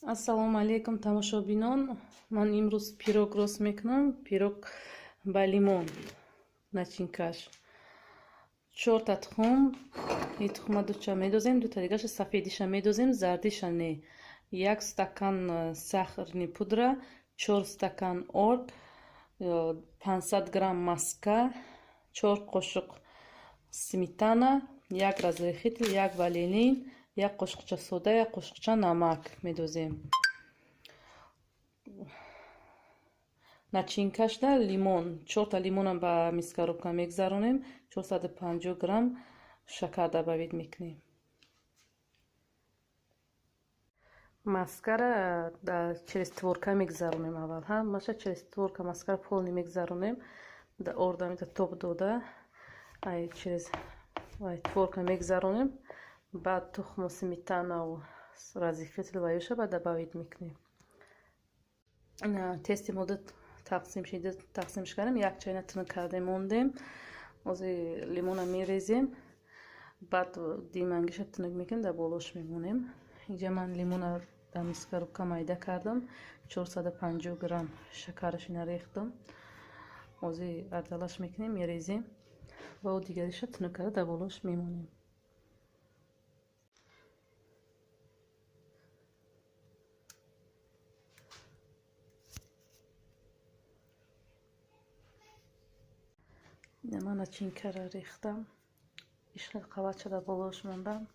Ассалому алайкум, тамошобинон. Ман имрӯз пирог рост мекунам. Пирог ба лимон начинкаш. 4 та тухм, и тухма дуча медозем, дута дигаша сафедиша медозем, зардиша не. 1 стакан сахарный пудра, 4 стакан орд, 500 грамм маска, 4 қошуқ сметана, 1 разрыхлитель, 1 ванилин, 1 қошуқча сода, 1 қошуқча намак медозем. Начинкашда лимон, 4та лимонам ба мясорубка мегзаронем, 450 грамм шакар добавить мекунем. Маскара через творка мегзаронем аввал, ҳамаша через творка маскара полный мегзаронем, орда мита тоб дода, ай через творка мегзаронем, баъд тухму сметанаву разрыхлитель ва ёша баъд добавить мекунем. Тести мо тақсим шида, тақсимш кардем, як чайна тунук кардем, мондем. Ҳозир лимона мерезем, баъд димангиша тунук мекунем, дар болош мемонем. Инҷа ман лимона дар мясорубка майда кардам, 450 грамм шакараш ина рехтам. Ҳозир ардалаш мекунем, мерезем ва о дигариша тунук карда дар болош мемонем. Ина ман начинкара рехтам, ишхел қаватша дар болош мондам.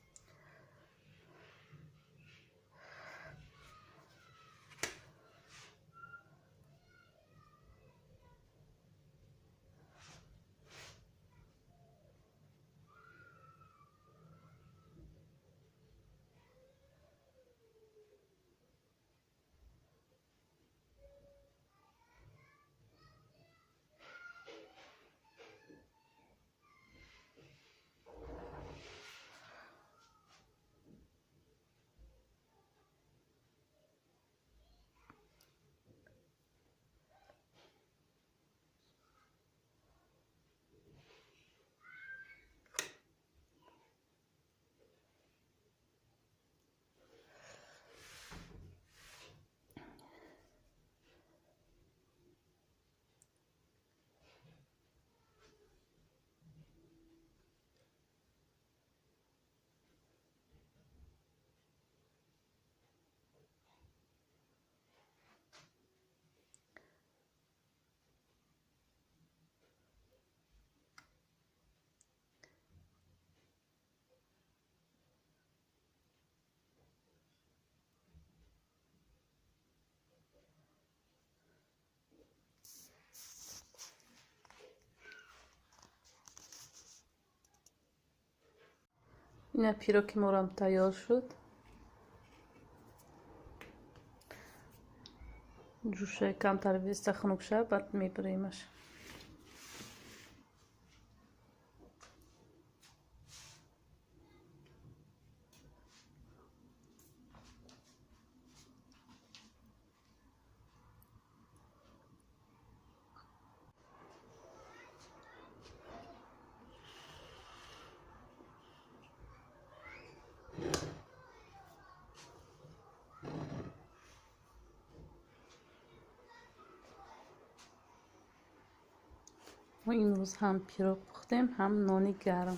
Ина пироги морам тайёр шуд. Ҷӯшаи камтар веста хунук шавад, баъд мебиремаш. Мо имрӯз ҳам пирог пухтем, ҳам нони гарм.